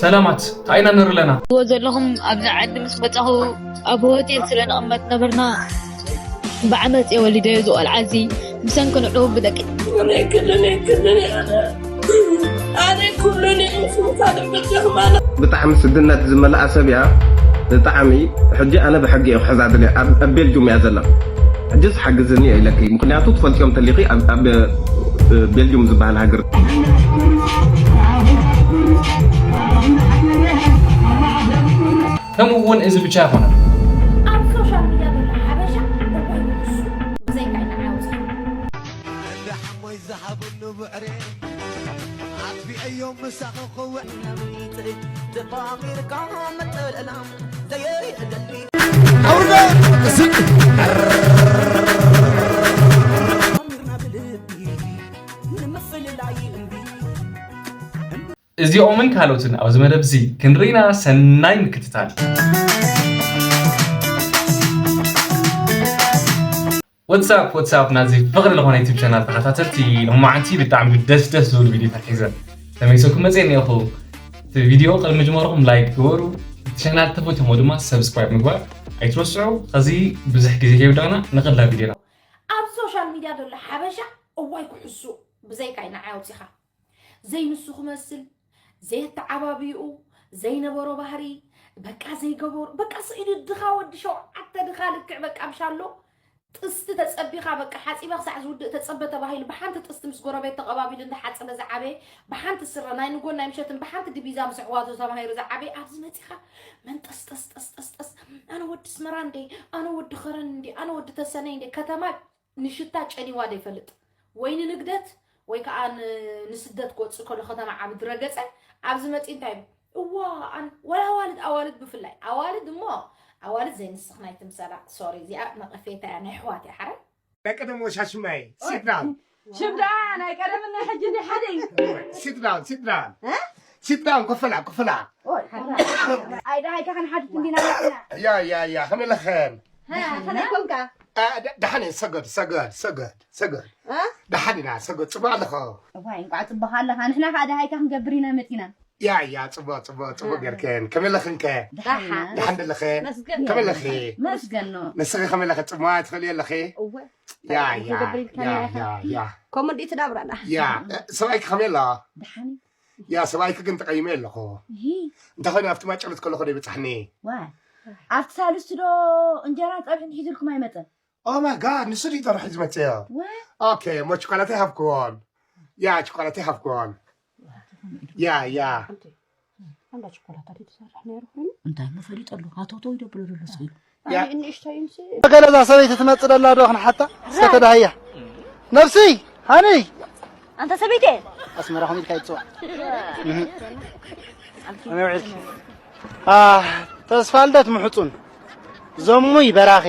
ሰላማት፣ እንታይ ኢና ንርኢ ኣለና? እዎ ዘለኹም ኣብዚ ዓዲ ምስ መጻኹ ኣብ ሆቴል ስለ ንቕመጥ ነበርና። ብዓመጽ እየ ወሊደዮ እዚ ቆልዓ እዚ። ብሰንኪ ንዑ ብደቂ ክልል ክልል ኣነ ኣነ ኩሉን ምስ ምሳድ ብጀኽማና ብጣዕሚ ስድነት ዝመልኣ ሰብ እያ። ብጣዕሚ ሕጂ ኣነ ብሕጊ እየ ክሕዛ ድልየ። ኣብ ኣብ ቤልጁም እያ ዘላ። ሕጅስ ሓግዝኒ እየ ኢለኪ። ምክንያቱ ትፈልጥዮም ተሊኺ ኣብ ኣብ ቤልጁም ዝበሃል ሃገር ከምኡ እውን እዚ ብቻ ኣይኮነን። ኣብ ሶሻል ሚድያ ዘሎ ሓበሻ እዋይ ንሱ ብዘይካ ኢና ዓውፅና እንዳ ሓሞይ ዝሃብሉ ብዕሬ ኣጥቢዐዮም ምሳኺ ክውዕ ነብሪት ተፋቒርካ መጠለላ ዘየደሊ ኣውርዶ ስቅ ኣሚርና ብልቢ ንምፍልላይ እምቢ እዚኦምን ካልኦትን ኣብዚ መደብ እዚ ክንርኢና ሰናይ ምክትታል። ወትሳፕ ወትሳፕ ናዚ ፍቕሪ ዝኾነ ዩቱብ ቻናል ተኸታተልቲ ሎማዓንቲ ብጣዕሚ ደስ ደስ ዝብል ቪዲዮታት ሒዘ ተመይሰኩም መፅየ እኒአኹ። እቲ ቪዲዮ ቅድሚ ምጅማርኹም ላይክ ግበሩ። እቲ ቻናል ተፈትሞ ድማ ሰብስክራይብ ምግባር ኣይትረስዑ። ኸዚ ብዙሕ ግዜ ከይውዳእና ንቐላ ቪዲዮና። ኣብ ሶሻል ሚድያ ዘሎ ሓበሻ እዋይ ክሕሱ ብዘይካ ኢና ዓውፂኻ ዘይንሱ ክመስል ዘየተዓባብይኡ ዘይነበሮ ባህሪ በቃ ዘይገበሩ በቃ ስኢሉ ድኻ ወዲ ሸውዓተ ድኻ ልክዕ በቃ ብሻሎ ጥስቲ ተጸቢኻ በቃ ሓጺባ ክሳዕ ዝውድእ ተጸበ ተባሂሉ ብሓንቲ ጥስቲ ምስ ጎረቤት ተቐባቢሉ እንዳሓጸበ ዝዓበየ ብሓንቲ ስረ ናይ ንጎን ናይ ምሸትን ብሓንቲ ድቢዛ ምስ ኣሕዋቱ ተማሂሩ ዝዓበየ ኣብዚ መጺኻ መንጠስጠስጠስጠስጠስ ኣነ ወዲ ስመራ እንዴ ኣነ ወዲ ኸረን እንዴ ኣነ ወዲ ተሰነይ እንዴ ከተማ ንሽታ ጨኒዋ ዘይፈልጥ ወይ ንንግደት ወይ ከዓ ንስደት ክወፅእ ከሎ ከተማ ዓብዲ ረገፀ ኣብዚ መፂ እንታይ እዋ ወላ ኣዋልድ ኣዋልድ ብፍላይ ኣዋልድ እሞ ኣዋልድ ዘይንስኽ ናይ ትምሰላ ሶሪ እዚኣ ነቐፌታ እያ ናይ ኣሕዋት እያ ሓራይ ናይ ቀደም ወሻሽማይ ሲትዳን ሽምዳ ናይ ቀደምን ናይ ሕጂ እንዲ ሓደ እዩ ሲትዳን ሲትዳን ሲትዳን ኮፈላ ኮፈላ ኣይ ደሃይካ ከነሓትት እንዲና መፅና ያ ያ ያ ከመይ ኣለኽን ከመይ ኮንካ ደሓን እየ ሰገድ ሰገድ ሰገድ ሰገድ ደሓን ኢና ሰገድ ፅቡቅ ኣለኸ እዋይ እንቋዕ ፅቡቅ ኣለኻ ንሕና ከዓ ደሃይካ ክንገብር ኢና መፂና ያ ያ ፅቡቅ ፅቡቅ ፅቡቅ ጌርክን ከመይ ኣለኽን ከ ደሓን ኣለኽን ከመይ ኣለኺ መስገን ነው ንስኺ ከመይ ኣለኺ ፅቡቅ ትኽእሊ ኣለኺ ያ ያ ያ ያ ከምኡ እንዲኡ ትዳብራና ያ ሰብኣይኪ ከመይ ኣሎ ደሓን ያ ሰብኣይኪ ግን ተቀይመ ኣለኹ እንታይ ኮይኑ ኣብቲ ማጨሎት ከለኹ ደይበፃሕኒ ዋይ ኣብቲ ሳልስቲ ዶ እንጀራ ፀብሒ ሒዙልኩም ኣይመፀን Oh my god ንሱ ድዩ ጠርሑ ዝመፅኦ ዋይ ኦኬ እሞ ችኮላተይ ሃብክዎን ያ ችኮላተይ ሃብክዎን ያ ያ ኣንዳ ችኮላታ ድዩ ትሰርሕ ነይሩ ኮይኑ እንታይ እሞ ፈሊጠሉ ሃተውተው ይደብሎ ዘሎ ስኢሉ ያ ንእሽተይ እምሲ ገለዛ ሰበይቲ ትመፅእ ደላ ዶ ክንሓታ እስከ ተዳህያ ነብሲ ሃኒ ኣንታ ሰበይቲ ኣስመራ ኹም ኢልካ ይፅዋዕ ከመይ ውዒልኪ ተስፋ ልደት ምሕፁን ዘሙይ በራኺ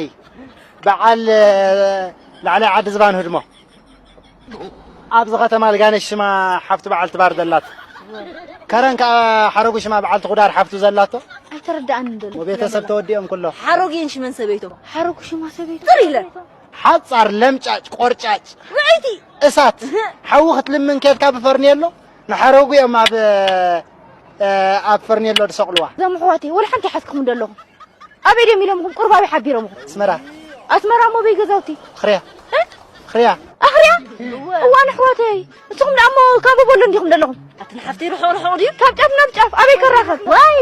በዓል ላዕላይ ዓዲ ዝባን ህድሞ ኣብዚ ከተማ ልጋነሽ ሽማ ሓፍቲ በዓልቲ ባር ዘላት ከረን ከዓ ሓረጉ ሽማ በዓልቲ ኩዳር ሓፍቱ ዘላቶ ኣይተረዳኣን እንደሎ ወቤተሰብ ተወዲኦም ኩሎ ሓሮጊን ሽመን ሰበይቶ ሓረጉ ሽማ ሰበይቶ ጥር ኢለ ሓፃር ለምጫጭ ቆርጫጭ ውዕይቲ እሳት ሓዊ ክትልምን ኬድካ ብፈርኔሎ ንሓረጉ እዮም ኣብ ኣብ ፈርኔሎ ዝሰቕልዋ እዞም ኣሕዋተይ ወላ ሓንቲ ሓትኩም እንደለኹም ኣበይ ደም ኢሎምኹም ቁርባዊ ሓቢሮምኹም ኣስመራ ኣስመራ እሞ በይ ገዛውቲ ኽርያ ኽርያ ኣኽርያ እዋን ኣሕዋተይ ንስኹም ደኣ እሞ ካብ በሎ እንዲኹም ዘለኹም ኣትን ሓፍተይ ርሑቕ ርሑቕ ድዩ ካብ ጫፍ ናብ ጫፍ ኣበይ ከራኸብ ዋይ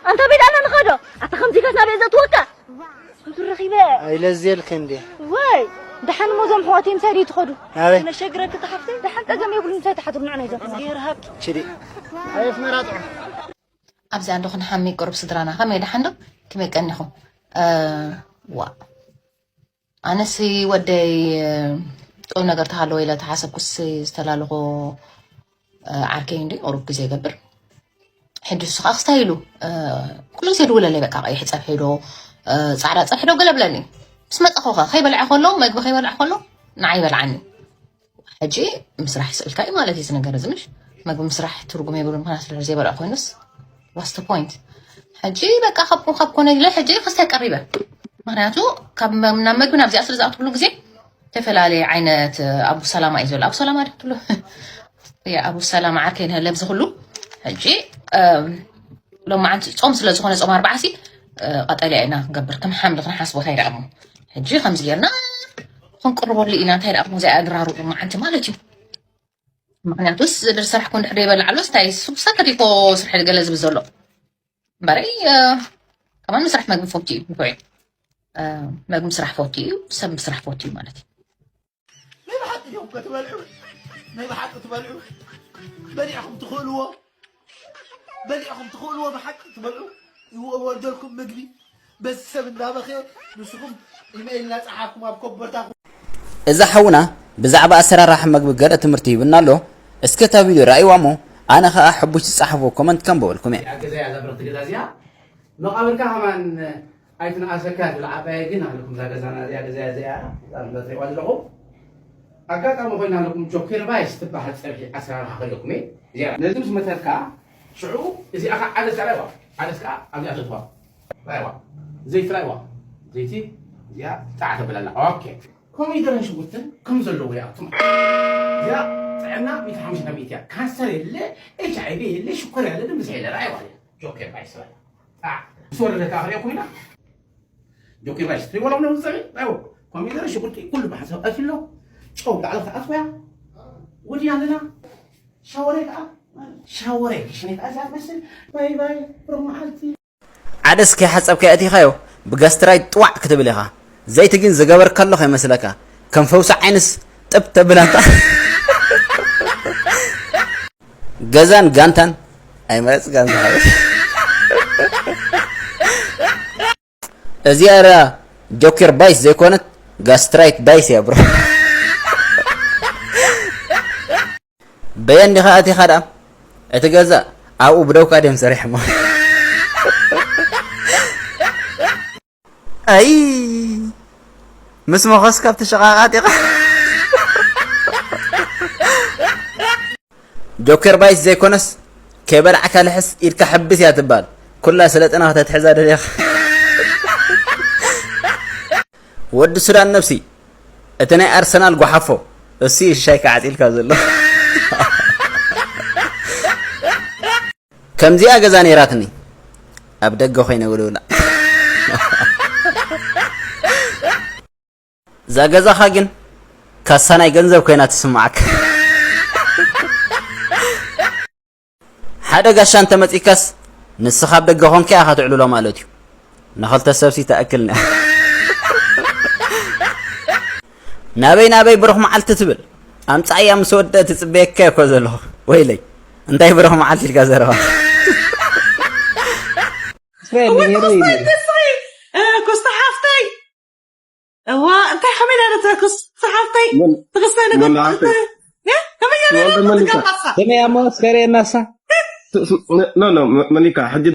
ኣንታ ቤት ኣና ንኸዶ ኣታ ከምዚ ኢልካስ ናበይ ዘእትወካ ብረኺበ ኣይለዝየልክ እንዴ ወይ ደሓን እሞ እዞም ኣሕዋተይ ምሳይ ደይ ትኸዱ ናበይ ነሸግረክ ተሓፍተይ ደሓን ጠገም የብሉ ምሳይ ተሓድሩ ንዕና ይዘኹም ችዲ ኣየፍ መራጥዑ ኣብዚኣ እንዶ ክንሓሚ ቅሩብ ስድራና ከመይ ደሓን ዶ ከመይ ቀኒኹም ዋ ኣነሲ ወደይ ቁም ነገር ተሃለወ ኢለ ተሓሰብኩስ ዝተላለኹ ዓርከይ እንዲ ቁሩብ ግዜ ይገብር ሕጂ እሱ ከዓ ክስታይ ኢሉ ኩሉ ግዜ ድውለለይ በቃ ቀይሕ ፀብሒ ዶ ፃዕዳ ፀብሒ ዶ ገለ ብለኒ ምስ መፀኹ ከ ከይበልዐ ከሎ መግቢ ከይበልዐ ከሎ ንዓ ይበልዓኒ ሕጂ ምስራሕ ይስእልካ እዩ ማለት እዩ እዚ ነገር እዚ ምሽ መግቢ ምስራሕ ትርጉም የብሉ ምክንያቱ ድሕር ዘይበልዕ ኮይኑስ ዋስተ ፖይንት ሕጂ በቃ ካብ ካብ ኮነ ኢለ ሕጂ ክስታይ ቀሪበ ምክንያቱ ካብ ናብ መግቢ ናብዚኣ ስለ ዝኣትኩሉ ግዜ ዝተፈላለየ ዓይነት ኣቡ ሰላማ እዩ ዘሎ ኣቡ ሰላማ ድትሎ ኣቡ ሰላማ ዓርከይ ንህለ ብዚ ኩሉ ሕጂ ሎማዓንቲ ጾም ስለ ዝኾነ፣ ጾም ኣርባዓ ሲ ቀጠልያ ኢና ክንገብር፣ ከም ሓምሊ ክንሓስቦ እንታይ ደኣ እሞ። ሕጂ ከምዚ ጌርና ክንቅርበሉ ኢና። እንታይ ደኣ እሞ እዚኣ ድራሩ ሎማዓንቲ ማለት እዩ። ምክንያቱስ ዝድር ስራሕ ኮን ድሕሪ ይበልዓሎስ እንታይ ሱሳ ከዲኮ ስራሕ ገለ ዝብል ዘሎ እምበረይ። ከማን ስራሕ መግቢ ፈቱ እዩ ንኮይ መግቢ ስራሕ ፈቱ እዩ፣ ሰብ ስራሕ ፈቱ እዩ ማለት እዩ። ናይ ብሓቂ ዲኹም ከትበልዑ? ናይ ብሓቂ ትበልዑ? በሊዕኹም ትኽእልዎ? በሊዕኹም ትኽእልዎ ብሓቂ ትበልዑ? ይወደልኩም ምግቢ በዚ ሰብ እንዳበኸየ ንስኹም ኢመይል እናፀሓፍኩም ኣብ ኮቦርታኹም እዛ ሓውና ብዛዕባ ኣሰራርሓ መግቢ ገለ ትምህርቲ ሂብና ኣሎ። እስከ እታ ቪድዮ ረኣይዋ እሞ ኣነ ኸኣ ሕቡሽ ዝጸሓፍዎ ኮመንት ከንብበልኩም እየ። እያ ገዛ እያ እዛ ብርኽቲ ገዛ እዚኣ። መቓብርካ ከማን ኣይትንኣሰካ ትብል ዓባየይ ግን ኣለኩም እዛ ገዛና እዚኣ ገዛ እያ እዚኣ እዛ ትሪእዋ ዘለኹም። ኣጋጣሚ ኮይና ኣለኩም ጆኬር ቫይስ ትበሃል ጸብሒ ኣሰራርሓ ከለኩም እየ። እዚኣ ነዚ ምስ መተካ ሽዑ እዚኣ ኸዓ ዓደስ ራይዋ ዓደስ ከዓ ኣብዚኣ ተትዋ ራይዋ ዘይቲ ራይዋ ዘይቲ እዚኣ ጣዕ ተብለላ ኦኬ። ኮሚደረን ሽጉርትን ከም ዘለዎ ይኣቱ ማለት እዚኣ ጥዕና ሚእቲ ሓሙሽተ ሚእቲ እያ። ካንሰር የለ፣ ኤች ኣይ ቪ የለ፣ ሽኮር ያለ፣ ደም ብዝሒ የለ። ራእይዋ እያ ጆኬር ባይስ በላ። ጣዕ ምስ ወረደ ከዓ ክሪኦ ኮይና ጆኬር ባይስ ትሪእዎ ኣለኹም ነዚ ፀብሒ ራእይዎ። ኮሚደረ ሽጉርቲ ኩሉ ብሓንሳብ ኣትሎ ጨው ላዕሊ ክትኣትወያ ወዲና ኣለና። ሻወረይ ከዓ ሻወረይ ሽኔ ከዓ እዚኣ ትመስል። ባይ ባይ ብሩኽ መዓልቲ። ዓደስ ከይሓጸብካ ኣእቲኻዮ ብጋስትራይት ጥዋዕ ክትብል ኢኻ። ዘይቲ ግን ዝገበርካሉ ከይመስለካ ከም ፈውሲ ዓይንስ ጥብ ተብል ኣንታ። ገዛን ጋንታን ኣይመጽ ጋንታ ሓወይ። እዚኣ ራ ጆኬር ባይስ ዘይኮነት ጋስትራይት ባይስ እያ ብሮ። በየን ዲኻ ኣቲኻ ደኣ እቲ ገዛ ኣብኡ ብደውካ ድዮም ሰሪሖሞ። ኣይ ምስ መኸስ ካብቲ ሸቓቓ ጢቓ ጆከር ባይስ ዘይኮነስ ከይበላዕካ ልሕስ ኢድካ ሕብስ እያ ትባል። ኩላ ስለጥና ከተትሕዛ ደሊኻ ወዲ ሱዳን ነብሲ። እቲ ናይ ኣርሰናል ጓሓፎ እሱ እዩ ሻይ ክዓጺልካ ዘሎ። ከምዚኣ ገዛ ነይራትኒ ኣብ ደገ ኮይነ ውልውላ። እዛ ገዛኻ ግን ካሳ ናይ ገንዘብ ኮይና ትስምዓካ። ሓደ ጋሻ እንተመጺካስ ንስኻ ኣብ ደገ ኾንካ ኢኻ ትዕልሎ ማለት እዩ። ንኽልተ ሰብሲ ትኣክል ነ ናበይ ናበይ ብሩኽ መዓልቲ ትብል ኣምጻእያ ምስ ወደ ትጽበየካ እኮ ዘለኹ ወይለይ እንታይ ብሩኽ መዓልቲ ኢልካ ዘረባ እስራኤል እወ ነይሩ ትኽስታይ እዩ ትስሒ ኩስቲ ሓፍተይ እዋ እንታይ ከመይ ናለት ኩስቲ ሓፍተይ ትኽስታይ ነገር ወላ ሓፍተይ ከመይ ወልደ መሊካ ናለት ከመይ ኣሞ እስከ ርእየናሳ ኖ ኖ መሊካ ሕጂ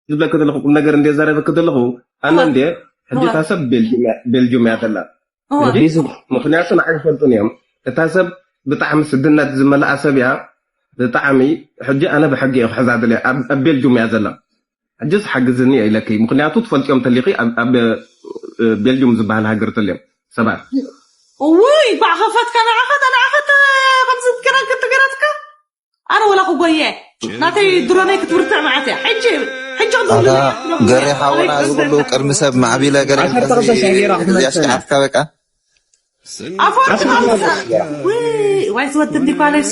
ዝብለክ ዘለኹ ቁም ነገር እንደ ዘረበክ ዘለኹ ኣነ እንደ ሕጂ እታ ሰብ ቤልጅም እያ ዘላ ሕጂ ምክንያቱ ንዓይ ይፈልጡን እዮም እታ ሰብ ብጣዕሚ ስድነት ዝመልኣ ሰብ እያ ብጣዕሚ ሕጂ ኣነ ብሕጊ እየ ክሕዛ ደልየ ኣብ ቤልጅም እያ ዘላ ሕጅስ ሓግዝኒ እየ ኢለኪ ምክንያቱ ትፈልጥዮም ተሊኺ ኣብ ቤልጅም ዝበሃል ሃገር ተልዮም ሰባት እውይ ባዕ ከፈትካ ንዓኸት ንዓኸት ከምዚ ገራትካ ኣነ ወላ ክጎየ ናተይ ድሮነይ ክትብርትዕ መዓት እያ ሕጂ ሕጂ ኣታ ገሬ ሓውና እዚ ኩሉ ቅድሚ ሰብ ማዕቢለ ገሬ ዓሰርተ ክልተ ሽሕ ገይራ ክትመልሰና። ኣሽካዕትካ በቃ ኣፈወርቂ ኣንበሳ ወይ ዝወዲ እንዲኳለስ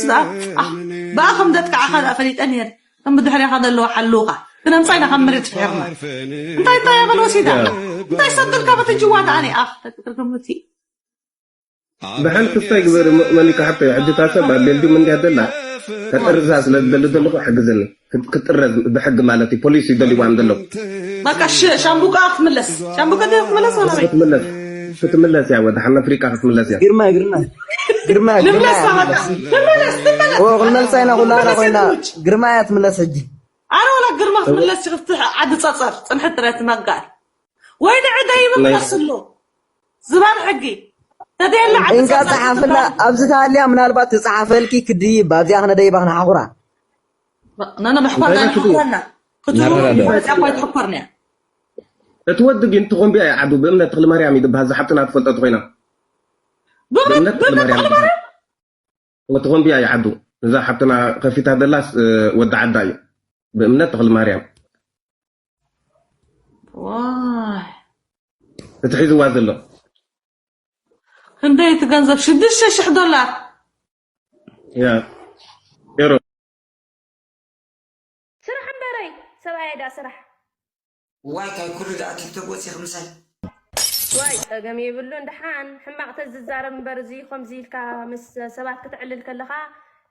ብኣ ከም ደጥቃዕኻ ደኣ ፈሊጠ ነይር ከም ብድሕሪኻ ዘለዋ ሓልውኻ ክነምፃ ኢና ካብ መሬት ፍሒርና እንታይ እንታይ ኣበል ወሲዳ እንታይ ሰብልካ በቲ ጅዋ ደኣ ኣነ ኣኽ ደቂ ትርጉምቲ ብሓን ክስታይ ግበሪ መሊካ ሓተይ ሕጂ እታ ሰብ ኣብ ቤልጅም እንድያ ዘላ ከጥርዛ ስለ ዝደሊ ዘለኹ ሕግዝኒ ክትጥረዝ ብሕጊ ማለት እዩ ፖሊስ ይደልይዋ እንዘለዉ በቃ ሻምቡቃ ክትምለስ ሻምቡቃ ደ ክትምለስ ወላ በይ ክትምለስ ክትምለስ እያ ወደ ሓመ ኣፍሪቃ ክትምለስ እያ ግርማ ግርማ ግርማ ግርማ ንምለስ በቃ ንመለስ ንመለስ ኦ ክንመልሳ ኢና ኩላና ኮይና ግርማ እያ ትምለስ ሕጂ ኣነ ወላ ግርማ ክትምለስ ሽክፍቲ ዓዲ ፀፀር ፅንሕት ጥረት መጋል ወይ ንዕደ ይምለስ ኣሎ ዝባን ሕጊ ተደየለ ዓዲ እንካ ፀፀር ፀሓፍላ ኣብዚ ተሃልያ ምናልባት ትፀሓፈልኪ ክድይብ ኣብዚኣ ክነደይባ ክነሓኹራ ነነ መሕኮርና ንሕኮርና ክትሩ ነረዳድኦ። መፅያ እኳ ኣይትሕኮርንያ እቲ ወዲ ግን ተኾምቢያ ይዓዱ ብእምነት ተኽሊ ማርያም እዩ ዝበሃል ዝሓብትና ትፈልጠ ተኮይና ብእምነት ብእምነት ተኽሊ ብእምነት ማርያም ተኽሊ ማርያም ተኾምቢያ ይዓዱ እዛ ሓብትና ከፊታ ዘላስ ወዲ ዓዳ እዩ። ብእምነት ተኽሊ ማርያም ዋይ እቲ ሒዝዋ ዘሎ ክንደይ እቲ ገንዘብ ሽዱሽተ ሽሕ ዶላር ያ ሮ ስራሕ እምበረይ ሰብኣይ ዳ ስራሕ ዋይ ካብ ኩሉ ደኣ ቲክቶክ ወፂኺ ምሳይ ዋይ ጸገም የብሉን። ደሓን ሕማቕ ተዝዛረብ እምበር እዚ ከምዚ ኢልካ ምስ ሰባት ክትዕልል ከለኻ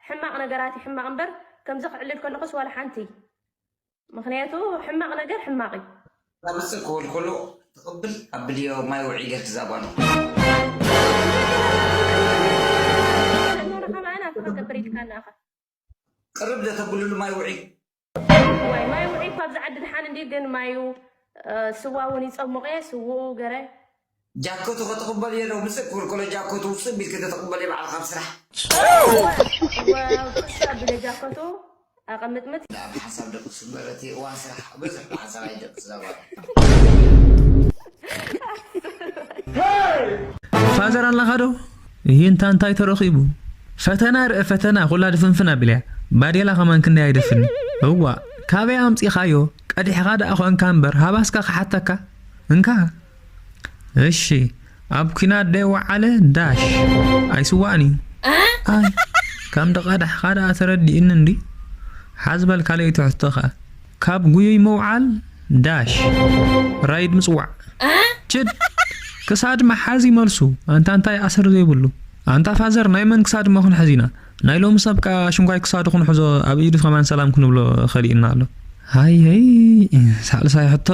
ሕማቕ ነገራት እዩ ሕማቕ እምበር ከምዚ ክዕልል ከለኹስ ዋላ ሓንቲ። ምኽንያቱ ሕማቕ ነገር ሕማቕ እዩ። ናብ ብፅእ ክብል ከሎ ትቕብል ኣብልዮ ማይ ውዒ ገር ትዛባኖ ንኻ ማዕና ትኸገብር ኢልካ እናኻ ቅርብ ደተብልሉ ማይ ውዒ ዋይ ማይ ውዒ እኳ ኣብዚ ዓዲ ደሓን እንዲ ግን ማዩ እ፣ ስዋ እውን ይፀሙቐ ስውኡ ገረ ጃኮቱ ከተቕበል እየ ዶ ምፅእ ክብል ከሎ ጃኮቱ ውፅእ ቢል ከተተቕበል እየ ባዕልካ ኣብ ስራሕ ብለ ጃኮቱ ኣቐምጥምጥ ኣብ ሓሳብ ደቂ ስበረቲ እዋን ስራሕ ብዙሕ ብሓሳብ ኣይደቂ ስዛባ ፋዘር ኣለኻ ዶ? ይንታ እንታይ ተረኺቡ? ፈተና ርእ ፈተና ኩላ ድፍንፍን ኣቢልያ። ባዴላ ከማን ክንደይ ኣይደፍን። እዋ ካበይ ኣምጺኻዮ? ቀዲሕኻ ደኣ ኾንካ እምበር ሃባስካ ክሓተካ። እንካ እሺ ኣብ ኲናት ደይ ወዓለ ዳሽ ኣይስዋእን እዩ። ኣይ ከም ደቐዳሕኻ ደኣ ተረዲእኒ እንዲ። ሓዝበል ካልኣይቲ ሕቶ ኸኣ ካብ ጉዩይ ምውዓል ዳሽ ራይድ ምጽዋዕ ችድ ክሳድ መሓዝ ይመልሱ ኣንታ እንታይ ኣሰር ዘይብሉ ኣንታ ፋዘር ናይ መን ክሳድ እሞ ክንሕዝ ኢና ናይ ሎሚ ሰብ ከኣ ሽንኳይ ክሳዱ ክንሕዞ ኣብ ኢዱ ከማን ሰላም ክንብሎ ኸሊእና ኣሎ ሃይ ሃይ ሳልሳይ ሕቶ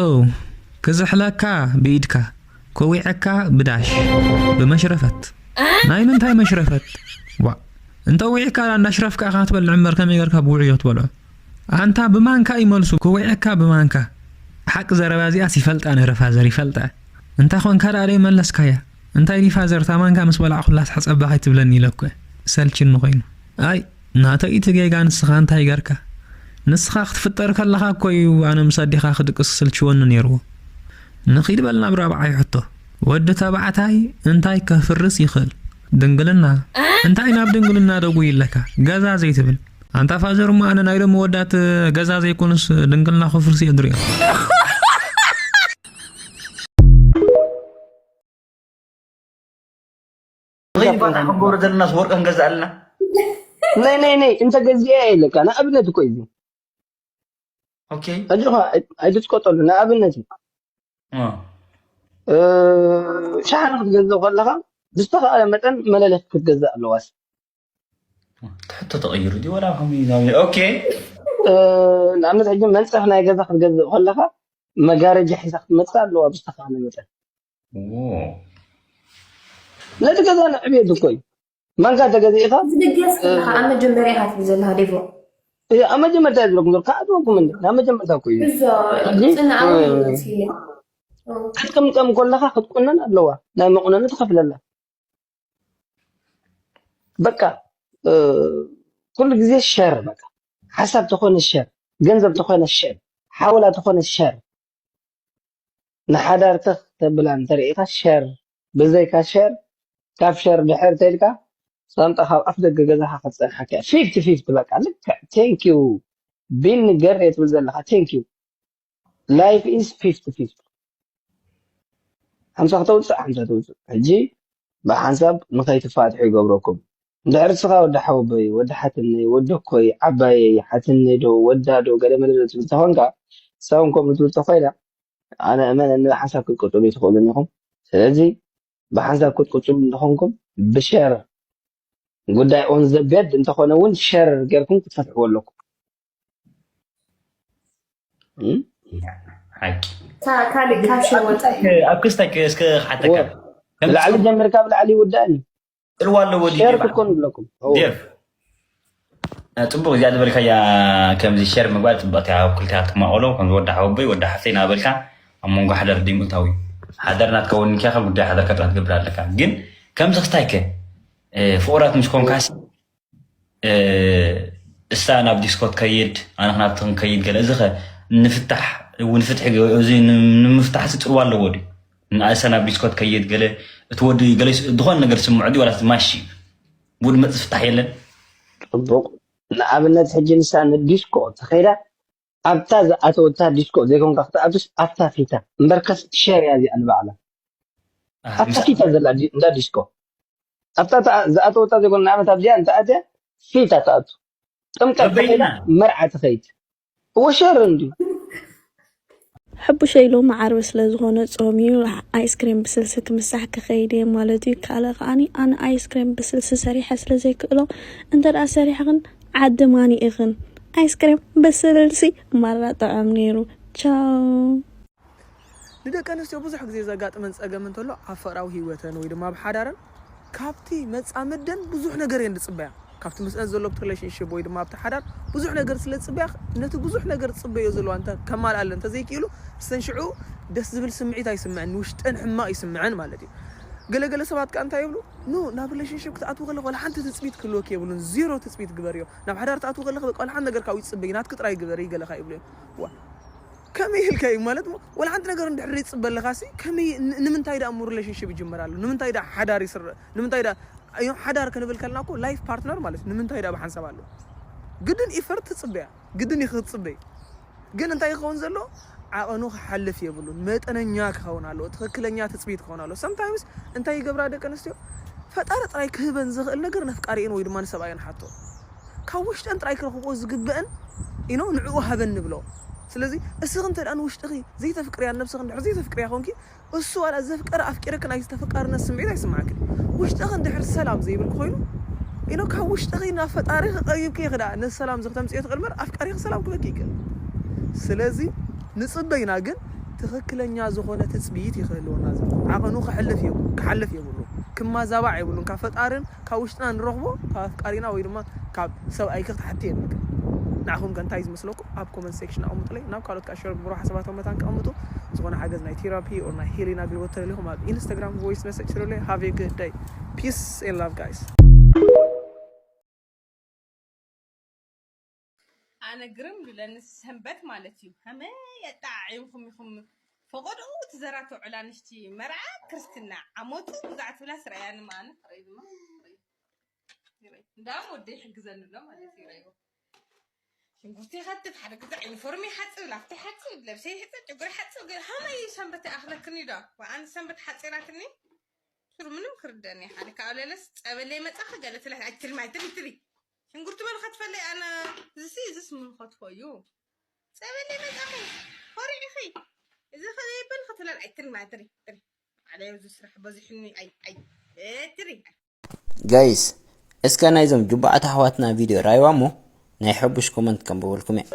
ክዝሕለካ ብኢድካ ከዊዐካ ብዳሽ ብመሽረፈት ናይ ምንታይ መሽረፈት ዋ እንተ ዊዕካ እንዳሽረፍካ ኢኻ ትበልዕ እምበር ከመይ ገርካ ብውዕዮ ትበልዖ ኣንታ ብማንካ ይመልሱ ክዊዐካ ብማንካ ሓቂ ዘረባ እዚኣስ ይፈልጣ ነረ ፋዘር ይፈልጣ እንታይ ኾንካ ደኣ ደይ መለስካያ እንታይ ዲ ፋዘር እታ ማንካ ምስ በላዕኩላስ ሓጸባ ከይትብለኒ ኢለ እኮ ሰልችኒ ኮይኑ ኣይ ናተይ እቲ ጌጋ ንስኻ እንታይ ገርካ ንስኻ ክትፍጠር ከለኻ እኮ እዩ ኣነ ምስ ኣዴኻ ክድቅስ ክስልችወኒ ነይርዎ ንኺድ በል ናብ ራብዓይ ሕቶ ወዲ ተባዕታይ እንታይ ከፍርስ ይኽእል ድንግልና እንታይ ናብ ድንግልና ደጉ ይለካ ገዛ ዘይትብል ኣንታ ፋዘር እሞ ኣነ ናይ ሎሚ ወዳት ገዛ ዘይኮኑስ ድንግልና ክፍርስ እየ ድሪኦ ወይን ባታ ክንገብሮ ዘለና ወርቂ ክንገዝእ ኣለና ናይ ናይ ናይ እንተ ገዚአ የለካ ንኣብነት እኮ እዩ ኦኬ ሕጂ ኸ ኣይትስቆጠሉ ንኣብነት እዩ እ፣ እ፣ ሻሓነ ክትገዝእ ከለኻ ብዝተኸኣለ መጠን መለለክ ክትገዝእ ኣለዋስ ትሕቶ ተቐይሩ ድዩ ወላ ከምኡ እዩ ናብ ኦኬ እ፣ ንኣብነት ሕጂ መንፀፍ ናይ ገዛ ክትገዝእ ከለኻ መጋረጃ ሒዛ ክትመፅእ ኣለዋ ብዝተኸኣለ መጠን ዎ። ነቲ ገዛ ንዕብየት እኮ እዩ ማንካ እንተገዚእኻ ዝድገስ ከለኻ ኣብ መጀመርያ ኢኻ ትብል ዘለኻ ዴቮ እ፣ ኣብ መጀመርታ ዝለኩም ዘሎ ከኣትወኩም እንዲ ናብ መጀመርታ እኮ እዩ እዞ ሕጂ ፅንኣዊ እ፣ መሲለ ክትቅምቀም ከለኻ ክትቁነን ኣለዋ ናይ መቁነኒ ትኸፍለላ በቃ እ፣ ኩሉ ግዜ ሸር በቃ ሓሳብ ተኾነ ሸር ገንዘብ ተኾነ ሸር ሓውላ ተኾነ ሸር ንሓዳርትኽ ተብላ እንተርእኻ ሸር ብዘይካ ሸር ካብ ሸር ድሕር ተልካ ሳንጣ ካብ ኣፍ ደገ ገዛኻ ክትፀንሓካ ፊፍቲ ፊፍቲ በቃ ልክዕ ቴንኪዩ ቢኒ ገሬ ትብል ዘለኻ ቴንኪዩ life is fifty fifty ሓምሳ ከተውፅእ ሓምሳ ተውፅእ ሕጂ ብሓንሳብ ንኸይትፋትሑ ይገብረኩም እንድሕር ንስኻ ወዲ ሓወቦይ ወዲ ሓትነይ ወዲ ኣኮይ ዓባየይ ሓትነይ ዶ ወዳ ዶ ገለ መለ ዶ ትብል ተኾንካ እሳ እውን ከምኡ ትብል ተኾይና ኣነ እመነኒ ብሓንሳብ ክትቅፅሉ ኣይትኽእሉን ኢኹም ስለዚ ብሓንሳብ ክትቅፅሉ እንተኾንኩም ብሸር ጉዳይ on the bed እንተኾነ እውን ሸር ጌርኩም ክትፈትሕዎ ኣለኩም ሓቂ ካልእ ካብ ሽር ወፃኢ ኣብ ክስታይ እስከ ክሓተካ ከም ብላዕሊ ጀሚርካ ብላዕሊ ይውዳእኒ ጽልዋ ኣለዎ ድዩ ሸር ዴቭ? ክትኮኑ ኣለኩም ዴቭ እ፣ ጽቡቅ እዚኣ ዝበልካያ ከምዚ ሸር ምግባር ጽቡቅ እያ ኣብ ክልቲኣትኩም ኣቆሎ ከም ወዲ ሓወቦይ ወዲ ሓፍተይ እናበልካ ኣብ መንጎ ሓዳር ደይምእታው እዩ ሓዳር ናትከውን እንኪያ ካብ ጉዳይ ሓዳርካ ጥራሕ ትገብር ኣለካ ግን ከምዚ ክስታይከ እ፣ ፍቑራት ምስ ኮንካሲ እ፣ እሳ ናብ ዲስኮ ትከይድ ኣነ ናብቲ ክንከይድ ገለ እዚ ኸ ንፍታሕ እውን ፍትሒ ገ- እዚ ን- ንምፍታሕ ሲ ጽልዋ ኣለዎ ድዩ ንኣሳ ናብ ዲስኮ ትከይድ ገለ እቲ ወዲ ገለ ስ- ዝኾነ ነገር ስምዖ ድዩ ዋላ ማሽ እዩ ብድመፅ ዝፍታሕ የለን ፅቡቅ ንኣብነት ሕጂ ንሳ ንዲስኮ ተኸይዳ ኣብታ ዝኣተወታ ዲስኮ ዘይኮንካ ክትኣቱስ ኣብታ ፊታ እምበርከስ ሸር እያ እዚኣ ንባዕላ ኣብታ ፊታ ዘላ ዲ- እንዳ ዲስኮ ኣብታ ተኣ- ዝኣተወታ ዘይኮን ንኣብነት ኣብዚኣ እንተኣትያ ፊታ ትኣቱ ጥምቀት ተኸይዳ መርዓ ትኸይድ እወ ሸር እንድዩ ሕቡሸይ ሎሚ ዓርቢ ስለ ዝኾነ ጾም እዩ። ኣይስክሬም ብስልሲ ክምሳሕ ክኸይድ እየ ማለት እዩ። ካልእ ከኣኒ ኣነ ኣይስክሬም ብስልሲ ሰሪሐ ስለ ዘይክእሎ እንተ ደኣ ሰሪሐ ግን ዓዲ ማን ኢኽን? ኣይስክሬም ብስልሲ ማራ ጥዑም ነይሩ። ቻው። ንደቂ ኣንስትዮ ብዙሕ ግዜ ዘጋጥመን ጸገም እንተሎ ኣብ ፍቕራዊ ህይወተን ወይ ድማ ኣብ ሓዳረን ካብቲ መጻምደን ብዙሕ ነገር እየን ዝጽበያ። ካብቲ ምስአን ዘሎ ኣብቲ ሪሌሽንሽፕ ወይ ድማ ኣብቲ ሓዳር ብዙሕ ነገር ስለ ዝጽበያ ነቲ ብዙሕ ነገር ዝጽበዮ ዘለዋ እንተ ከማልኣለን እንተዘይክኢሉ እስተን ሽዑ ደስ ዝብል ስምዒት ኣይስምዐን፣ ንውሽጠን ሕማቕ ይስምዐን ማለት እዩ። ገለገለ ሰባት ከኣ እንታይ ይብሉ? ኖ ናብ ሪሌሽንሽፕ ክትኣትዉ ከለኹ ዋላ ሓንቲ ትጽቢት ክህልወኪ የብሉን፣ ዜሮ ትጽቢት ግበርዮ። ናብ ሓዳር ትኣትዉ ከለኺ በቃ ዋላ ሓንቲ ነገር ካብኡ ይጽበይ፣ ናትኪ ጥራይ ግበሪ ገለኻ ይብሉ እዮም። ዋ ከመይ ኢልካ እዩ ማለት ሞ ዋላ ሓንቲ ነገር እንድሕር ይጽበ ኣለኻ ሲ ከመይ ን- ንምንታይ ደኣ እሞ ሪሌሽንሽፕ ይጅመር ኣሎ ንምንታይ ደኣ ሓዳር ይስረ ንምንታይ ደኣ እዮ ሓዳር ክንብል ከልና እኮ ላይፍ ፓርትነር ማለት እዩ። ንምንታይ ደኣ ብሓንሳብ ኣሎ ግድን ኢፈርት ትጽበያ ግድን እዩ ክትጽበይ ግን እንታይ ይኸውን ዘሎ ዓቐኑ ክሓልፍ የብሉን መጠነኛ ክኸውን ኣለዎ ትኽክለኛ ትጽቢት ክኸውን ኣለዎ sometimes እንታይ ይገብራ ደቂ ኣንስትዮ ፈጣሪ ጥራይ ክህበን ዝኽእል ነገር ነፍቃሪኤን ወይ ድማ ንሰብኣየን ሓቶ ካብ ውሽጠን ጥራይ ክረኽብኦ ዝግበአን ኢኖ ንዕኡ ሃበን ንብሎ ስለዚ እስኺ እንተ ደኣ ንውሽጥኺ ዘይተፍቅርያ ነብስኺ እንድሕር ዘይተፍቅርያ ኮንኪ እሱ ዋላ ዘፍቀረ ኣፍቂረክን ኣይ ተፈቃርነት ስምዒት ኣይስማዓክን ውሽጥኺ እንድሕር ሰላም ዘይብልኪ ኮይኑ ኢኖ ካብ ውሽጥኺ ናብ ፈጣሪ ክቀሪብኪ ኢኺ ደኣ ነዚ ሰላም እዚ ክተምፅዮ ትኽእል እምበር ኣፍቃሪኺ ሰላም ክበኪ ይክእል ስለዚ ንፅበይና ግን ትኽክለኛ ዝኾነ ትፅቢት ይኽህልወና ዘሎ ዓቐኑ ክሕልፍ የብሉ ክሓልፍ የብሉ ክማዛባዕ የብሉን ካብ ፈጣርን ካብ ውሽጥና ንረኽቦ ካብ ኣፍቃሪና ወይ ድማ ካብ ሰብኣይኪ ክትሓቲ የብልክን ንዓኹም ከ እንታይ ዝመስለኩም ኣብ comment section ኣቐምጡለይ ናብ ካልኦት ከዓ share ግበሩ ሓሳባቶም መታን ከቐምጡ ዝኾነ ሓገዝ ናይ therapy or ናይ healing ኣገልግሎት ተደሊኹም ኣብ Instagram voice message ስሩለይ have a good day peace and love guys ኣነ ግርም ዝብለኒ ሰንበት ማለት እዩ ከመይ ኣጣዓዒምኩም ኢኹም ፈቐድኡ ትዘራትዑላ ንሽቲ መርዓ ክርስትና ዓመቱ ብዛዕ ትብላ ስረያኒ ማኣነ ፍረይ ድማ እንዳም ወደ ይሕግዘኒ ኣሎ ማለት እዩ ረይዎ ሽንጉርቲ ይኸትፍ ሓደ ግዜ ዩኒፎርም ይሓፅብ ላፍቲ ይሓፅብ ለብሰ ይሕፅብ ጨጉሪ ይሓፅብ ግን ሃመይ ሰንበት ይኣኽለክኒ ዶ ኣነ ሰንበት ሓፂራትኒ ስሩ ምንም ክርደኒ ሓደ ካብ ለለስ ፀበለይ መፃኸ ገለ ትላ ኣይትልሚ ኣይትልሚ ትሪ ሽንጉርቲ መን ኸትፈለይ ኣነ ዝሲ እዝስ ምን ኸትፎ እዩ ፀበለይ መፃኸ ኮሪዕኺ እዚ ኸይብል ኸትለል ኣይትልሚ ኣይትሪ ትሪ ዓለዮ እዚ ስራሕ በዚሕኒ ኣይ ኣይ ትሪ ጋይስ እስከ ናይዞም ጁባኣት ኣሕዋትና ቪድዮ ራይዋ እሞ ናይ ሕቡሽ ኮመንት ከንብበልኩም እየ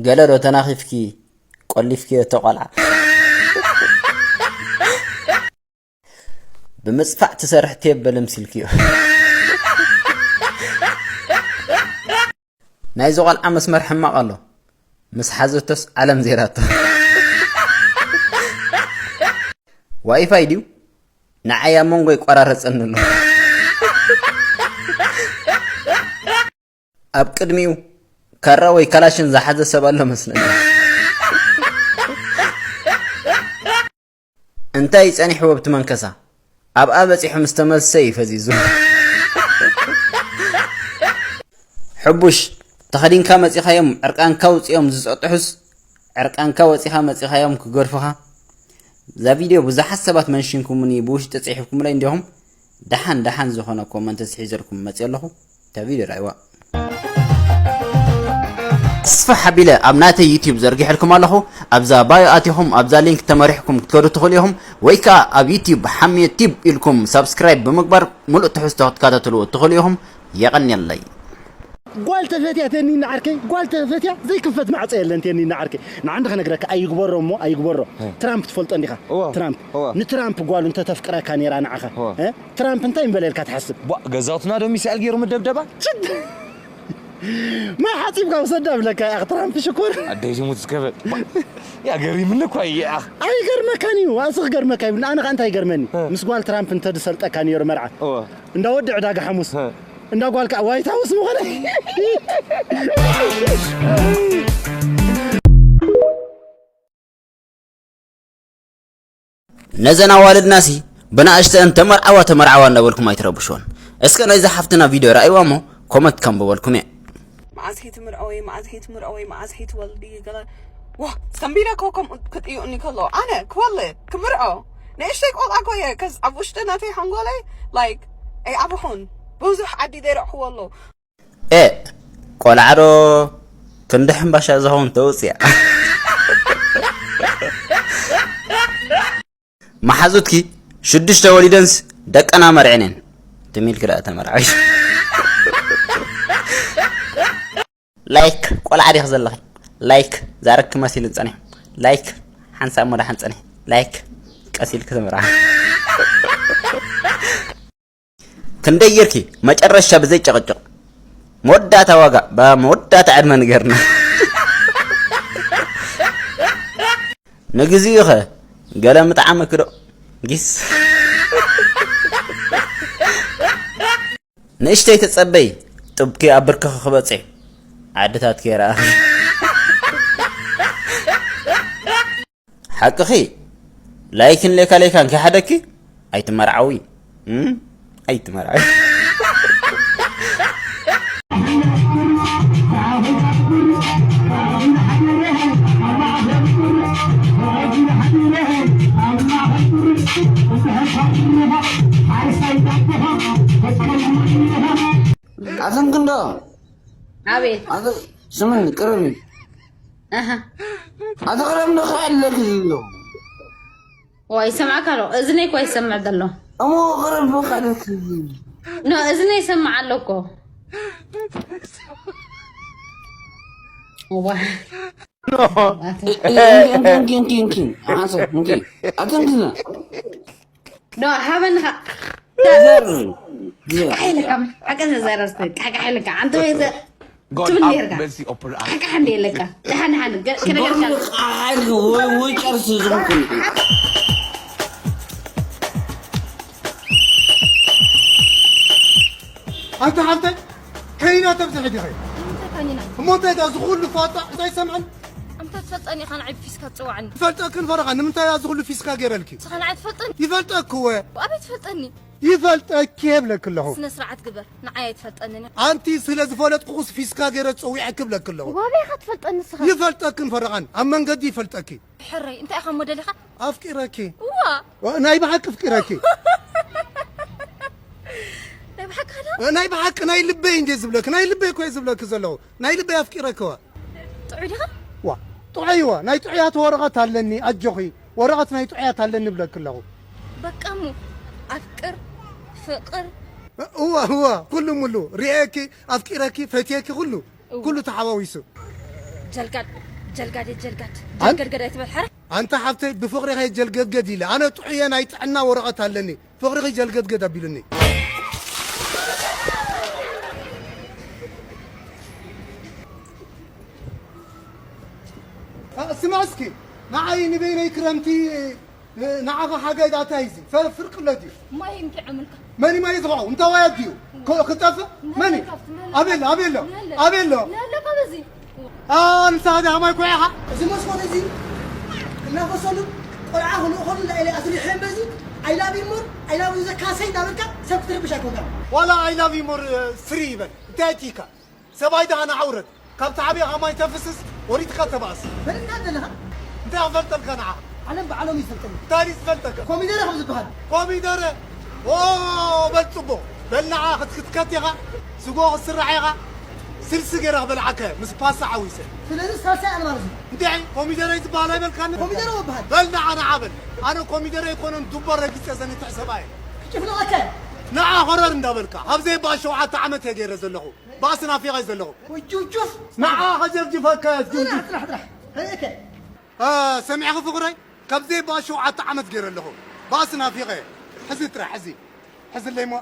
ገለ ዶ ተናኺፍኪ ቆሊፍኪዮ እቶ ቆልዓ ብምፅፋዕ ትሰርሕ ቴብ በለምሲልክዮ ናይዚ ቆልዓ መስመር ሕማቕ ኣሎ ምስ ሓዘቶስ ዓለም ዜራቶ ዋይፋይ ድዩ ንዓይ ኣብ መንጎ ይቆራረፀኒ ኣሎ ኣብ ቅድሚኡ ካራ ወይ ካላሽን ዝሓዘ ሰብ ኣሎ መስለኒ እንታይ ጸኒሕዎ ብቲ መንከሳ ኣብኣ በጺሑ ምስ ተመልሰ እዩ ፈዚዙ ሕቡሽ ተኸዲንካ መጺኻዮም ዕርቃንካ ውጽኦም ዝጸጥሑስ ዕርቃንካ ወጺኻ መጺኻዮም ክገርፉኻ እዛ ቪድዮ ብዙሓት ሰባት መንሽንኩምኒ ብውሽጢ ጽሒፍኩምለይ እንዲኹም ደሓን ደሓን ዝኾነ ኮመንት ሒዘልኩም መጽእ ኣለኹ እታ ቪድዮ ርኣይዋ ኣስፍሕ ኣቢለ ኣብ ናተይ ዩትዩብ ዘርጊሐልኩም ኣለኹ ኣብዛ ባዮ ኣቲኹም ኣብዛ ሊንክ ተመሪሕኩም ክትከዱ ትኽእሉ ኢኹም ወይ ከዓ ኣብ ዩትዩብ ሓምየ ቲብ ኢልኩም ሳብስክራይብ ብምግባር ሙሉእ ትሕዝቶ ክትከታተልዎ ትኽእሉ ኢኹም የቐንየለይ ጓል ተፈትያ ቴኒና ዓርከይ ጓል ተፈትያ ዘይክፈት ማዕፀ የለን ቴኒና ዓርከይ ንዓንዲ ከነግረካ ኣይግበሮ እሞ ኣይግበሮ ትራምፕ ትፈልጦ እንዲኻ እወ፣ ትራምፕ እወ። ንትራምፕ ጓሉ እንተተፍቅረካ ነይራ ንዓኻ እወ። እ? ትራምፕ እንታይ ምበለልካ ትሓስብ ቧ፣ ገዛውትና ዶ ሚሳኤል ገይሩ ምደብደባ ማይ ሓፂብካ ውሰዳ ብለካ ኢኻ ትራምፕ ሽኩር ኣደይ ዝሙት ዝከበል ያ ገሪምኒ እኳ እየ ኣኽ ኣይገርመካን እዩ ኣስኽ ገርመካ ይብል ኣነ ከ እንታይ ይገርመኒ ምስ ጓል ትራምፕ እንተዝሰልጠካ ነይሩ መርዓ እወ እንዳ ወዲ ዕዳጋ ሓሙስ እ። እንዳ ጓል ከዓ ዋይት ሃውስ ምኾነ ነዘን ኣዋልድናሲ ብናእሽተን ተመርዓዋ ተመርዓዋ እንዳበልኩም ኣይትረብሽወን። እስከ ናይዛ ሓፍትና ቪድዮ ረኣይዋ እሞ ኮመንት ከንብበልኩም እየ። መዓዝ ሄ ትምርዐወይ፣ መዓዝ ሄ ትምርዐወይ፣ መዓዝ ሄ ትወልዲ፣ ገለ። ዋ፣ ሰንቢደ እኮ ከምኡ ክጥይቁኒ ከለዉ፣ ኣነ ክወልድ፣ ክምርዖ፣ ንእሽተይ ቆልዓ እኮ እየ፣ ከዝ ኣብ ውሽጢ ናተይ ሓንጎለይ፣ ላይክ፣ ኣይዓበኹን። ብዙሕ ዓዲ ዘይረእኽዎ ኣሎ። ኤ፣ ቆልዓ ዶ ክንዲ ሕምባሻ ዝኸውን ተውፅያ። መሓዙትኪ ሽዱሽተ ወሊደንስ ደቀና መርዒነን ትሚልክ ደኣ ተመርዓዊ። ላይክ ቆልዓ ዲኽ ዘለኺ? ላይክ ዛረክ መሲል ጸኒሕ። ላይክ ሓንሳብ ሞዳ ሓንጸኒ። ላይክ ቀሲልክ ተመርዓ። ክንደይ ጌርኪ መጨረሻ ብዘይ ጨቕጭቕ መወዳእታ ዋጋ ባ መወዳእታ ዕድመ ንገርና። ንግዚኡ ኸ ገለ ምጥዓመኪ ዶ? ጊስ ንእሽተይ ተጸበይ፣ ጡብኪ ኣብ ብርክኺ ክበጽሕ ዓድታት ከይረኣኺ። ሓቅኺ ላይክን ሌካ ሌካን ከይሓደኪ ኣይትመርዓዊ። እም? ኣይትመርዓዊ። ኣዘንክንዶ ኣቤት። ኣዘ-፣ ስምኒ ቅርብ እዩ። ኣሃ። ኣዘ ቅረብ ንኽዕለክ ዘሎ። ዋ፣ ይሰምዓካ ኣሎ። እዝነይ እኮ ይሰምዕ ዘሎ። እሞ ቅረብ በቃ ለክ። ኖ፣ እዝነይ ይሰምዕ ኣሎ እኮ። ዋ። እንኪ፣ እንኪ፣ እንኪ፣ እንኪ፣ እንኪ። ሓንሳብ፣ እንኪ። ኣቲ እንኪ ና። ኖ፣ ሃበኒ ኻ-፣ ዘር። ዘር። ቃሕ ኢልካ፣ ሓቂ ዘረስተ፣ ቃሕ፣ ቃሕ ኢልካ። ኣንተ ወይ ዘ-፣ God ትብል have ኔርካ። Mercy upon us። ቃሕ፣ ቃሕ እንደ ኢልካ። ደሓን፣ ደሓን፣ ገ-፣ ክነገርካ። ቃሕ ኢልካ፣ ወይ፣ ወይ ጨርሲ ዝኾንኩ። ኣንተ ሓብተይ፣ ከኒና ተብዝሒ ዲኺ? ንምንታይ ከኒና? እሞ እንታይ ደኣ፣ እዚ ኩሉ ፋጣ፣ እንታይ ሰምዐን? ኣንተ ትፈልጠኒ ኢኻ፣ ንዓይ ፊስካ ትጽውዓኒ። ይፈልጠክን ፈረኻ፣ ንምንታይ እዚ ኩሉ ፊስካ ገይረልኪ? ንስኻ ንዓይ ትፈልጠኒ? ይፈልጠኪ እወ። ኣበይ ትፈልጠኒ? ይፈልጠኪ እየ ብለኪ ኣለኹ። ስነ ስርዓት ግበር፣ ንዓይ ኣይትፈልጠንን። ኣንቲ ስለ ዝፈለጥኩኹስ ፊስካ ገይረ ጸዊዐኪ ብለኪ ኣለኹ። ዋበይ ኢኻ ትፈልጠኒ ንስኻ? ይፈልጠክን ፈረቓን፣ ኣብ መንገዲ ይፈልጠኪ። ሕረይ፣ እንታይ ኢኻ እሞ ደሊኻ? ኣፍቂረኪ። እዋ። ዋ፣ ናይ ብሓቂ ኣፍቂረኪ። ናይ ብሓቂ ዶ? ዋ፣ ናይ ብሓቂ፣ ናይ ልበይ እንዴ ዝብለኪ፣ ናይ ልበይ እኮ እየ ዝብለኪ ዘለኹ። ናይ ልበይ ኣፍቂረኪ ዋ። ጥዑይ ዲኻ? ዋ፣ ጥዑይ ዋ፣ ናይ ጥዑያት ወረቐት ኣለኒ፣ ኣጆኺ። ወረቐት ናይ ጥዑያት ኣለኒ ብለኪ ኣለኹ። በቃ እሞ፣ ኣፍቅር፣ ፍቕር። እዋ፣ እዋ፣ ኩሉ ሙሉ። ሪኤኪ፣ ኣፍቂረኪ፣ ፈትየኪ፣ ኩሉ። እዋ። ኩሉ ተሓዋዊሱ። ጀልጋድ፣ ጀልጋድ፣ ጀልጋድ። ኣን-፣ ጀልገድገድ ኣይትበል፣ ሓራ። ኣንታ ሓብተይ፣ ብፍቕሪ ከይጀልገድገድ ኢለ። ኣነ ጥዑየ ናይ ጥዕና ወረቐት ኣለኒ። ፍቕርኺ ጀልገድገድ ኣቢሉኒ። እ፣ ስማዕ እስኪ፣ ንዓይ ንበይነይ ክረምቲ፣ እ፣ ንዓኻ ሓጋይ ዳኣ እንታይ እዩ እዚ? ፈ-፣ ፍርቂ ኣሎ ድዩ? ማይ እንኪ ዕምልካ። መን እዩ ማይ ዝኸዖ? እንታይ ዋያ ድዩ? ኮ-፣ ክጠፍእ? መን እዩ? ምህለካ፣ ምህለካ። ኣበይ ኣሎ? ኣበይ ኣሎ? ምህለካ። ኣበይ ኣሎ? ምህለካ በዚ። ኣ፣ ንስኻ ዲኻ ማይ ኩዒኻ? እዚ መስኮት እዚ ክናፈሰሉ፣ ቆልዓ ክልእኸሉ እንዳኢለ ኣስሪሐ እምበዚ፣ I love you more፣ I love you ዘካሰይ እንዳበልካ ሰብ ክትርብሽ ኣይኮንካን። ዋላ I love you more፣ እ፣ ስሪ ይበል። እንታይ ኣእቲካ? ሰብኣይ ደኣ ንዓ ውረድ። ካብ ተዓብኻ ማይ ተፍስስ፣ ወሪድካ ተባእስ። በል እንታይ ዘለኻ? እንታይ ክፈልጠልካ ንዓ? ዓለም ብዓለም ይፈልጠኒ። እንታይ ድዩ ዝፈልጠካ? ኮሚደረ ከም ዝበሃል። ኮሚደረ? ኦ፣ በል ጽቡቕ። በል ንዓ ክትክትከት ኢኻ፣ ስጎ ክትስራሕ ኢኻ። ስልሲ ገይረ ክበልዓካ እየ፣ ምስ ፓስታ ዓዊሰ። ስለዚ ሳልሳይ ኣነ ማለት እዩ። እንታይ ኮሚደረ እዩ ዝበሃል ኣይበልካኒ? ኮሚደረ ይበሃል። በል ንዓ፣ ንዓ በል። ኣነ ኮሚደረ ኣይኮነን፣ ዱባ ረጊጸ ዘንትሕ ሰብኣይ እየ። ክጭፍልቐካ እየ። ንዓ ሆረር እንዳበልካ፣ ኣብ ዘይባ ሸውዓተ ዓመት እየ ገይረ ዘለኹ። ባእሲ ናፊቐ ዘለኹ። ወይ ጁፍ ጁፍ። ንዓ ኸጀፍጅፈካ እየ፣ ጁፍ ጁፍ። ጥራሕ፣ ጥራሕ፣ ጥራሕ። ርእከ። አ፣ ሰሚዕኺ ፍቕረይ? ካብ ዘይባ ሸውዓተ ዓመት ገይረ ኣለኹ። ባእሲ ናፊቐ እየ። ሕዚ ጥራሕ፣ ሕዚ። ሕዝለይ እሞ።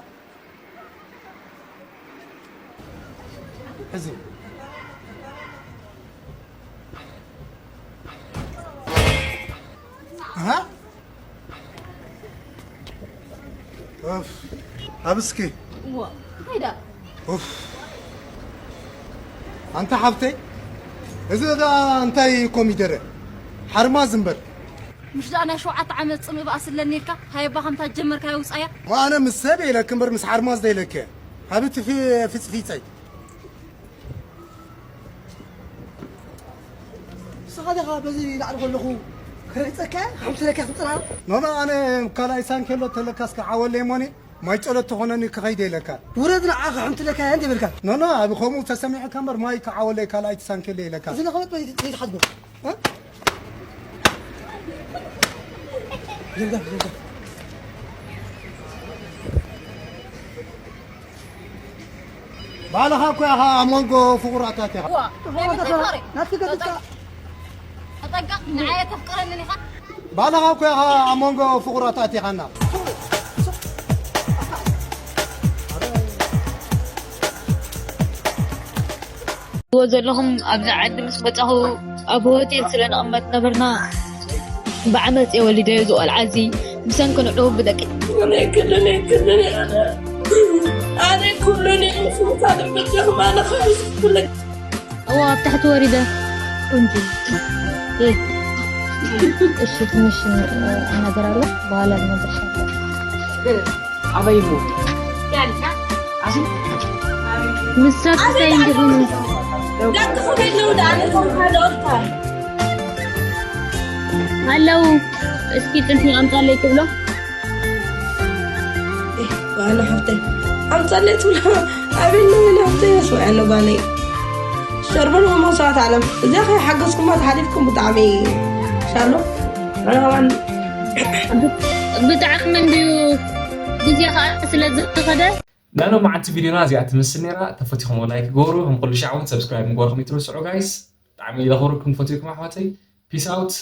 ሕዚ። ኣሃ። ኡፍ። ኣብ እስኪ። እዋ፣ እንታይ ደኣ? ኡፍ። ኣንታ ሓብተይ፣ እዚ ደኣ እንታይ ኮሚደረ? ሓርማዝ እምበር። ምሽ ደኣ ናይ ሸውዓተ ዓመት ጽምእ ባእሲ ኣለኒ ኢልካ፣ ሃየባ ከምታ ጀመርካዮ ውጻያ። ኣነ ምስ ሰብ ኢለክ እምበር ምስ ሓርማዝ ዶ ኢለክ? ሃብቲ ፊ- ፍጽፊጸይ። ንስኻ ዲኻ በዚ ላዕሊ ከለኹ ክረግጸካ ሓምሰለካ ትጥራር? ኖኖ ኣነ ካልኣይ ሳንኬሎ ተለካስ ክዓወለይ ሞኒ ማይ ጨሎት ተኾነኒ ክኸይደ ኢለካ። ውረድ ንዓኻ ሓምሰለካ እንደ በልካ። ኖኖ ኣብ ከምኡ ተሰሚዕካ እምበር ማይ ክዓወለይ ካልኣይቲ ሳንኬሎ ኢለካ። እዚ ለኸበት ወይ ዘይትሓድጎ? ባዕልኻ እኮ ኢኻ ኣብ መንጎ ፍቑራት ኣቲኻ። ዋ፣ ናይ ምንታይ ታሪክ? ናትገድካ ተጠንቀቕ፣ ንዓይ ኣተፍቅረንን ኢኻ። ባዕልኻ እኮ ኢኻ ኣብ መንጎ ፍቑራት ኣቲኻና። እዎ ዘለኹም ኣብዚ ዓዲ ምስ መጻኹ ኣብ ሆቴል ስለ ንቕመጥ ነበርና። ብዓመፅ እየ ወሊደዮ እዚ ቆልዓ እዚ ብሰንኪ ንዑ ብደቂ እኔ ክልኔ ክልኔ ኣነ ኣነ ኩሉኔ ስምታ ልብጀ ማለኻ ይስፍለኝ እዎ ኣብ ታሕቲ ወሪደ ቁንጂ እሺ ትንሽ ነገር ኣሎ በኋላ ልነግርሻለሁ ኣበይ እሞ ምስ ሰብ ክሳይ እንዲኾኑ ደቂ ከመይ ኣለዉ ደኣ ነቶም ካልኦትካ ኣለዉ እስኪ ጥልፊ ኣምፃለይ ትብሎ ጓለ ሓፍተይ ኣምፀለይ ትብሎ ኣበይ ኣለዉ ኢለ ሓፍተይ መስዋዕ ኣሎ ጓለይ ሸርበን ወመ ሰባት ዓለም እዚኣ ከይሓገዝኩማ ተሓሊፍኩም ብጣዕሚ ሻሎ ኣነ ከማን ብጣዕሚ እንድዩ ግዜ ከዓ ስለ ዝኸደ ናይ ሎማዓንቲ ቪድዮና እዚኣ ትመስል ነይራ። ተፈቲኹም ላይክ ግበሩ፣ ከም ኩሉ ሻዕ እውን ሰብስክራይብ ምግባርኩም ይትረስዑ ጋይስ። ብጣዕሚ ለኽብረኩም ፈትኩም ኣሕዋተይ። ፒስ ኣውት።